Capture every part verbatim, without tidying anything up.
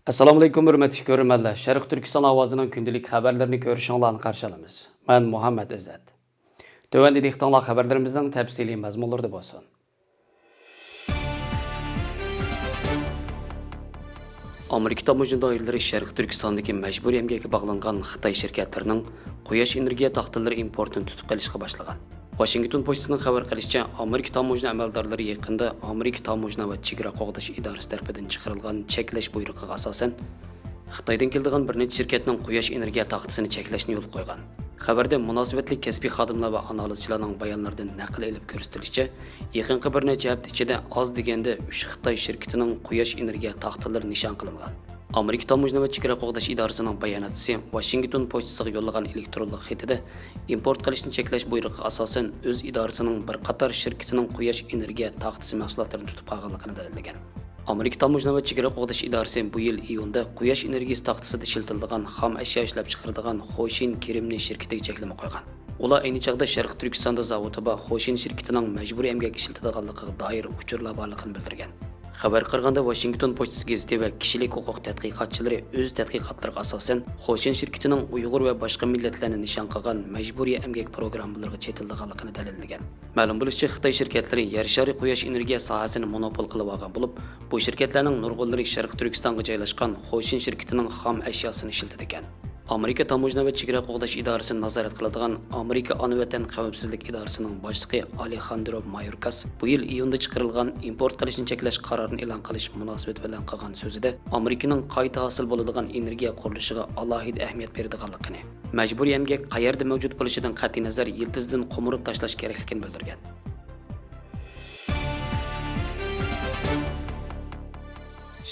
ئەسسالامۇئەلەيكۇم، ھۆرمەتلىك كۆرۈرمەنلەر. شەرقىي تۈركىستان ئاۋازىنىڭ كۈندىلىك خەۋەرلىرىنى كۆرۈشۈڭلارنى قارشى ئالىمىز. مەن مۇھەممەد ئىززەت. تۆۋەندە دىققىتىڭلار خەۋەرلىرىمىزنىڭ تەپسىلىي مەزمۇنلىرىدا بولسۇن. ئامېرىكا تاموژنا دائىرىلىرى شەرقىي تۈركىستاندىكى مەجبۇرىي ئەمگەككە باغلانغان خىتاي شىركەتلىرىنىڭ قۇياش ئېنېرگىيە تاختىلىرى ئىمپورتىنى تۇتۇپ قېلىشقا باشلىغان. ۋاشىنگتون پوچتىسىنىڭ خەۋەر قىلىشىچە، ئامېرىكا تاموژنا ئەمەلدارلىرى يېقىندا ئامېرىكا تاموژنا ۋە چېگرا قوغداش ئىدارىسى تەرىپىدىن چىقىرىلغان چەكلەش بۇيرۇقىغا ئاساسەن، خىتايدىن كېلىدىغان بىر نەچچە شىركەتنىڭ قۇياش ئېنېرگىيە تاختىسىنى چەكلەشنى يولغا قويغان. خەۋەردە مۇناسىۋەتلىك كەسپىي خادىملار ۋە ئانالىزچىلارنىڭ بايانلىرىدىن نەقىل ئېلىپ كۆرسىتىلىشىچە، يېقىنقى بىر نەچچە ھەپتە ئىچىدە ئاز دېگەندە ئۈچ خىتاي شىركىتىنىڭ قۇياش ئېنېرگىيە تاختىلىرى نىشان قىلىنغان. ئامېرىكا تاموژنا ۋە چېگرا قوغداش ئىدارىسىنىڭ باياناتچىسى ۋاشىنگتون پوچتىسىغا يوللىغان ئېلېكترونلۇق خېتىدە، ئىمپورت قىلىشنى چەكلەش بۇيرۇقىغا ئاساسەن، ئۆز ئىدارىسىنىڭ بىر قاتار شىركىتىنىڭ قۇياش ئېنېرگىيە تاختىسى مەھسۇلاتلىرىنى تۇتۇپ قالغانلىقىنى دەلىللىگەن. ئامېرىكا تاموژنا ۋە چېگرا قوغداش ئىدارىسى بۇ يىل ئىيۇندا قۇياش ئېنېرگىيىسى تاختىسىدا ئىشلىتىلىدىغان خام ئەشيا ئىشلەپچىقىرىدىغان خوشىن كىرېمنىي شىركىتىگە چەكلىمە قويغان. ئۇلار ئەينى چاغدا شەرقىي تۈركىستاندا زاۋۇتى بار خوشىن شىركىتىنىڭ مەجبۇرىي ئەمگەككە ئىشلىتىدىغانلىقىغا دائىر ئۇچۇرلار بارلىقىنى بىلدۈرگەن. خەۋەرگە قارىغاندا، ۋاشىنگتون پوچتىسى گېزىتى ۋە كىشىلىك ھوقۇق تەتقىقاتچىلىرى ئۆز تەتقىقاتلىرىغا ئاساسەن، خوشىن شىركىتىنىڭ ئۇيغۇر ۋە باشقا مىللەتلەرنى نىشان قىلغان مەجبۇرىي ئەمگەك پىروگراممىلىرىغا چېتىلىدىغانلىقىنى دەلىللىگەن. مەلۇم بولۇشىچە، خىتاي شىركەتلىرى يەر شارى قۇياش ئېنېرگىيە ساھەسىنى مونوپول قىلىۋالغان بولۇپ، بۇ شىركەتلەرنىڭ نۇرغۇنلىرى شەرقىي تۈركىستانغا جايلاشقان خوشىن شىركىتىنىڭ خام ئەشياسىنى ئىشلىتىدىكەن. ئامېرىكا تاموژنا ۋە چېگرا قوغداش ئىدارىسىنى نازارەت قىلىدىغان ئامېرىكا ئانا ۋەتەن خەۋپسىزلىك ئىدارىسىنىڭ باشلىقى ئالېخاندرو مايوركاس بۇ يىل ئىيۇندا چىقىرىلغان ئىمپورت قىلىشنى چەكلەش قارارىنى ئېلان قىلىش مۇناسىۋىتى بىلەن قىلغان سۆزىدە، ئامېرىكىنىڭ قايتا ھاسىل بولىدىغان ئېنېرگىيە قۇرۇلۇشىغا ئالاھىدە ئەھمىيەت بېرىدىغانلىقىنى، مەجبۇرىي ئەمگەك قەيەردە مەۋجۇت بولۇشىدىن قەتئىينەزەر، يىلتىزىدىن قومۇرۇپ تاشلاش كېرەكلىكىنى بىلدۈرگەن.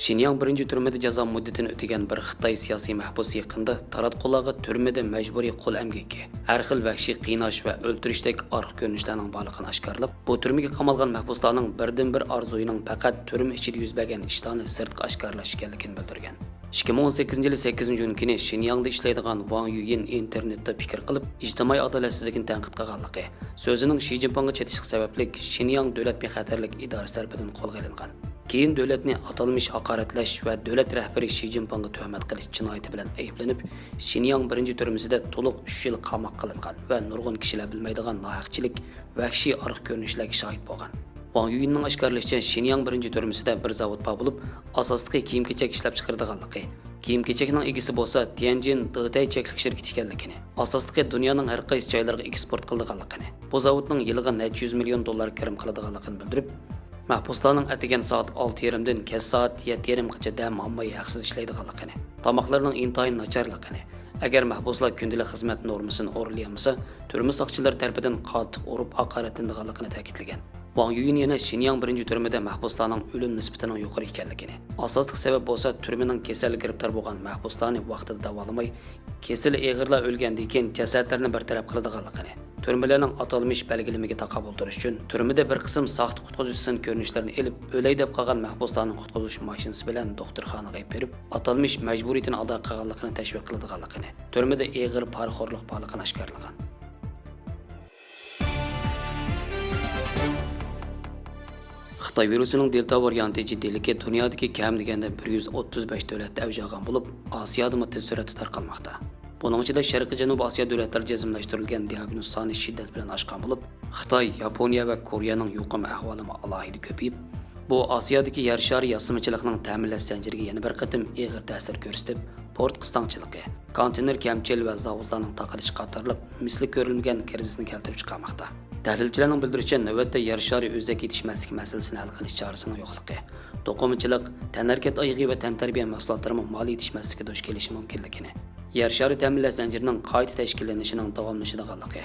شىنياڭ بىرىنچى تۈرمىدە جازا مۇددىتىنى ئۆتىگەن بىر خىتاي سىياسىي مەھبۇسى يېقىندا تاراتقۇلارغا تۈرمىدە مەجبۇرىي قول ئەمگىكى، ھەر خىل ۋەھشىي قىيناش ۋە ئۆلتۈرۈشتەك ئارقا كۆرۈنۈشلەرنىڭ بارلىقىنى ئاشكارىلاپ، بۇ تۈرمىگە قامالغان مەھبۇسلارنىڭ بىردىنبىر ئارزۇيىنىڭ پەقەت تۈرمە ئىچىدە يۈز بەرگەن ئىشلارنى سىرتقا ئاشكارىلاش ئىكەنلىكىنى بىلدۈرگەن. ئىككى مىڭ ئون سەككىزىنچى يىلى سەككىزىنچى ئون كۈنى شىنياڭدا ئىشلەيدىغان ۋاڭ يۈيىن ئىنتېرنېتتا پىكىر قىلىپ، ئىجتىمائىي ئادالەتسىزلىكنى تەنقىد قىلغانلىقى، سۆزىنىڭ شى جىنپىڭغا چېتىشلىقى سەۋەبلىك شىنياڭ دۆلەت بىخەتەرلىك ئىدارىسى تەرىپىدىن قولغا ئېلىنغان. كېيىن دۆلەتنى ئاتالمىش ھاقارەتلەش ۋە دۆلەت رەھبىرى شى جىنپىڭغا تۆھمەت قىلىش جىنايىتى بىلەن ئەيىبلىنىپ، شىنياڭ بىرىنچى تۈرمىسىدە تولۇق ئۈچ يىل قاماققا ئېلىنغان ۋە نۇرغۇن كىشىلەر بىلمەيدىغان ناھەقچىلىك، ۋەھشىي ئارقا كۆرۈنۈشلەرگە شاھىت بولغان. ۋاڭ يۈيىننىڭ ئاشكارىلىشىچە، شىنياڭ بىرىنچى تۈرمىسىدە بىر زاۋۇت بار بولۇپ، ئاساسلىقى كىيىم-كېچەك ئىشلەپچىقىرىدىغانلىقى، كىيىم-كېچەكنىڭ ئىگىسى بولسا تيەنجىن دېتەي چەكلىك شىركىتى ئىكەنلىكىنى، ئاساسلىقى دۇنيانىڭ ھەر قايسى جايلىرىغا ئېكسپورت قىلىدىغانلىقىنى، بۇ زاۋۇتنىڭ يىلىغا نەچچە يۈز مىليون دوللار كىرىم قىلىدىغانلىقىنى بىلدۈرۈپ، مەھبۇسلارنىڭ ئەتىگەن سائەت ئالتە يېرىمدىن كەچ سائەت يەتتە يېرىمغىچە دەم ئالماي ھەقسىز ئىشلەيدىغانلىقىنى، تاماقلىرىنىڭ ئىنتايىن ناچارلىقىنى، ئەگەر مەھبۇسلار كۈندىلىك خىزمەت نورمىسىنى ئورۇنلىيالمىسا، تۈرمە ساقچىلىرى تەرىپىدىن قاتتىق ئۇرۇپ ھاقارەتلىنىدىغانلىقىنى تەكىتلىگەن. ۋاڭ يۈيىن يەنە شىنياڭ بىرىنچى تۈرمىدە مەھبۇسلارنىڭ ئۆلۈم نىسبىتىنىڭ يۇقىرى ئىكەنلىكىنى، ئاساسلىق سەۋەب بولسا تۈرمىنىڭ كېسەلگە گىرىپتار بولغان مەھبۇسلارنى ۋاقتىدا داۋالىماي، كېسىلى ئېغىرلار ئۆلگەندىن كېيىن جەسەتلەرنى بىر تەرەپ قىلىدىغانلىقىنى، تۈرمىلەرنىڭ ئاتالمىش بەلگىلىمىگە تاقابىل تۇرۇش ئۈچۈن تۈرمىدە بىر قىسىم ساختا قۇتقۇزۇش سىن كۆرۈنۈشلىرىنى ئېلىپ، ئۆلەي دەپ قالغان مەھبۇسلارنىڭ قۇتقۇزۇش ماشىنىسى بىلەن دوختۇرخانىغا ئېلىپ بېرىپ، ئاتالمىش مەجبۇرىيىتىنى ئادا قىلغانلىقىنى تەشۋىق قىلىدىغانلىقىنى، تۈرمىدە ئېغىر پارىخورلۇق بارلىقىنى ئاشكارىلىغان. خىتاي ۋىرۇسىنىڭ دېلتا ۋارىيانتى جىددىيلىكى دۇنيادىكى كەم دېگەندە بىر يۈز ئوتتۇز بەش دۆلەتتە ئەۋج ئالغان بولۇپ، ئاسىيادىمۇ تېز سۈرئەتتە تارقالماقتا. بۇنىڭ ئىچىدە شەرقىي جەنۇبىي ئاسىيا دۆلەتلىرى جەزملەشتۈرۈلگەن دىئاگنوز سانى شىددەت بىلەن ئاشقان بولۇپ، خىتاي، ياپونىيە ۋە كورېيەنىڭ يۇقۇم ئەھۋالىمۇ ئالاھىدە كۆپىيىپ، بۇ ئاسىيادىكى يەر شارى ياسىمىچىلىقنىڭ تەمىنلەش زەنجىرىگە يەنە بىر قېتىم ئېغىر تەسىر كۆرسىتىپ، پورت قىستاڭچىلىقى، كونتېينېر كەمچىل ۋە زاۋۇتلارنىڭ تاقىلىشى قاتارلىق مىسلى كۆرۈلمىگەن كىرىزىسنى كېلتۈرۈپ چىقارماقتا. تەھلىلچىلەرنىڭ بىلدۈرۈشىچە، نۆۋەتتە يەر شارى ئۆزەك يېتىشمەسلىكى مەسىلىسىنى ھەل قىلىش چارىسىنىڭ يوقلۇقى، توقۇمىچىلىق، تەنھەرىكەت ئايىغى ۋە تەنتەربىيە مەھسۇلاتلىرىمۇ مال يېتىشمەسلىككە دۇچ كېلىشى مۇمكىنلىكىنى، يەر شارى تەمىنلەش زەنجىرىنىڭ قايتا تەشكىللىنىشىنىڭ داۋاملىشىدىغانلىقى،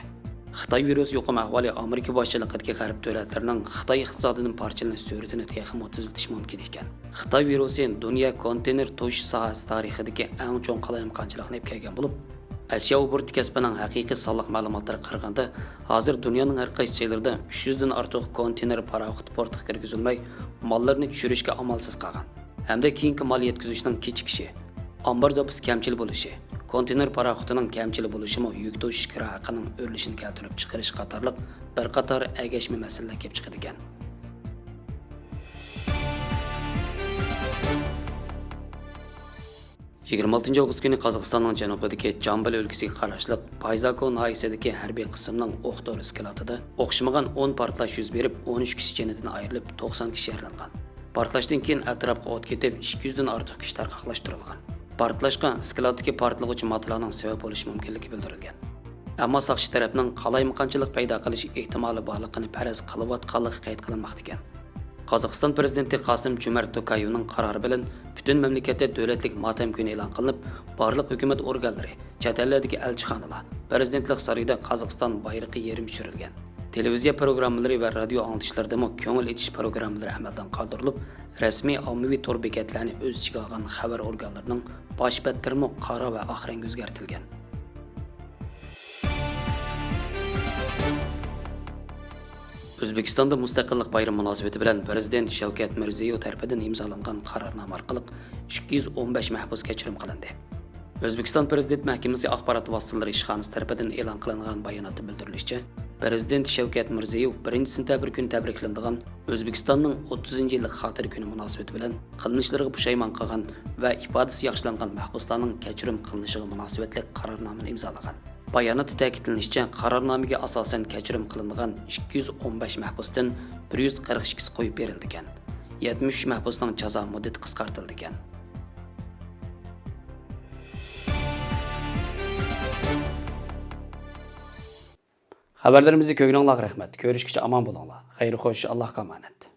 خىتاي ۋىرۇسى يۇقۇم ئەھۋالى ئامېرىكا باشچىلىقىدىكى غەرب دۆلەتلىرىنىڭ خىتاي ئىقتىسادىدىن پارچىلىنىش سۈرئىتىنى تېخىمۇ تېزلىتىشى مۇمكىن ئىكەن. خىتاي ۋىرۇسى دۇنيا كونتېينېر توشۇش ساھەسى تارىخىدىكى ئەڭ چوڭ قالايمىقانچىلىقنى ئېلىپ كەلگەن بولۇپ، ئەشيا ئوبوروتى كەسپىنىڭ ھەقىقىي سانلىق مەلۇماتلىرىغا قارىغاندا، ھازىر دۇنيانىڭ ھەر قايسى جايلىرىدا ئۈچ يۈزدىن ئارتۇق كونتېينېر پاراخوت پورتقا كىرگۈزۈلمەي، ماللىرىنى چۈشۈرۈشكە ئامالسىز قالغان ھەمدە كېيىنكى مال يەتكۈزۈشنىڭ كېچىكىشى، ئامبار زاپىسى كەمچىل بولۇشى، كونتېينېر پاراخوتىنىڭ كەمچىل بولۇشىمۇ يۈك توشۇش كىرا ھەققىنىڭ ئۆرلىشىنى كەلتۈرۈپ چىقىرىش قاتارلىق بىر قاتار ئەگەشمە مەسىلىلەر كېلىپ چىقىدىكەن. يىگىرمە ئالتىنچى ئاۋغۇست كۈنى قازاقىستاننىڭ جەنۇبىدىكى جامبىل ئۆلكىسىگە قاراشلىق بايزاكو ناھىيەسىدىكى ھەربىي قىسىمنىڭ ئوق دورا ئىسكىلاتىدا ئوقۇشمىغان ئون پارتلاش يۈز بېرىپ، ئون ئۈچ كىشى جېنىدىن ئايرىلىپ، توقسان كىشى يارىلانغان. پارتلاشتىن كېيىن ئەتراپقا ئوت كېتىپ، ئىككى يۈزدىن ئارتۇق كىشى تارقاقلاشتۇرۇلغان. پارتلاشقا ئىسكىلاتتىكى پارتلىغۇچى ماددىلارنىڭ سەۋەب بولۇشى مۇمكىنلىكى بىلدۈرۈلگەن. ئەمما ساقچى تەرەپنىڭ قالايمىقانچىلىق پەيدا قىلىش ئېھتىمالى بارلىقىنى پەرەز قىلىۋاتقانلىقى قەيت قىلىنماقتا ئىكەن. قازاقىستان پىرېزىدېنتى قاسىم جۆمەرت توكايېۋنىڭ قارارى بىلەن پۈتۈن مەملىكەتتە دۆلەتلىك ماتەم كۈنى ئېلان قىلىنىپ، بارلىق ھۆكۈمەت ئورگانلىرى، چەت ئەللەردىكى ئەلچىخانىلار، پىرېزىدېنتلىق سارىيىدا قازاقىستان بايرىقى يېرىم چۈشۈرۈلگەن. تېلېۋىزىيە پروگراممىلىرى ۋە رادىيو ئاڭلىتىشلىرىدىمۇ كۆڭۈل ئېچىش پروگراممىلىرى ئەمەلدىن قالدۇرۇلۇپ، رەسمىي ئاممىۋى تور بېكەتلەرنى ئۆز ئىچىگە ئالغان خەۋەر ئورگانلىرىنىڭ باش بەتلىرىمۇ قارا ۋە ئاق رەڭگە ئۆزگەرتىلگەن. ئۆزبېكىستاندا مۇستەقىللىق بايرىمى مۇناسىۋىتى بىلەن پىرېزىدېنت شەۋكەت مىرزىيېۋ تەرىپىدىن ئىمزالانغان قارارنامە ئارقىلىق ئىككى يۈز ئون بەش مەھبۇس كەچۈرۈم قىلىندى. ئۆزبېكىستان پىرېزىدېنت مەھكىمىسى ئاخبارات ۋاسىتىلىرى ئىشخانىسى تەرىپىدىن ئېلان قىلىنغان باياناتتا بىلدۈرۈلۈشىچە، پىرېزىدېنت شەۋكەت مىرزىيېۋ بىرىنچى سېنتەبىر كۈنى تەبرىكلىنىدىغان ئۆزبېكىستاننىڭ ئوتتۇزىنچى يىللىق خاتىرە كۈنى مۇناسىۋىتى بىلەن قىلمىشلىرىغا پۇشايمان قىلغان ۋە ئىپادىسى ياخشىلانغان مەھبۇسلارنىڭ كەچۈرۈم قىلىنىشىغا مۇناسىۋەتلىك قارارنامىنى ئىمزالىغان. باياناتتا تەكىتلىنىشىچە، قارارنامىگە ئاساسەن كەچۈرۈم قىلىنىدىغان ئىككى يۈز ئون بەش مەھبۇستىن بىر يۈز قىرىق ئىككىسى قويۇپ بېرىلىدىكەن. يەتمىش ئۈچ مەھبۇسنىڭ جازا مۇددىتى قىسقارتىلىدىكەن. خەۋەرلىرىمىزنى كۆرگىنىڭلارغا رەھمەت. كۆرۈشكىچە ئامان بولۇڭلار. خەير خوش، ئاللاھقا ئامانەت.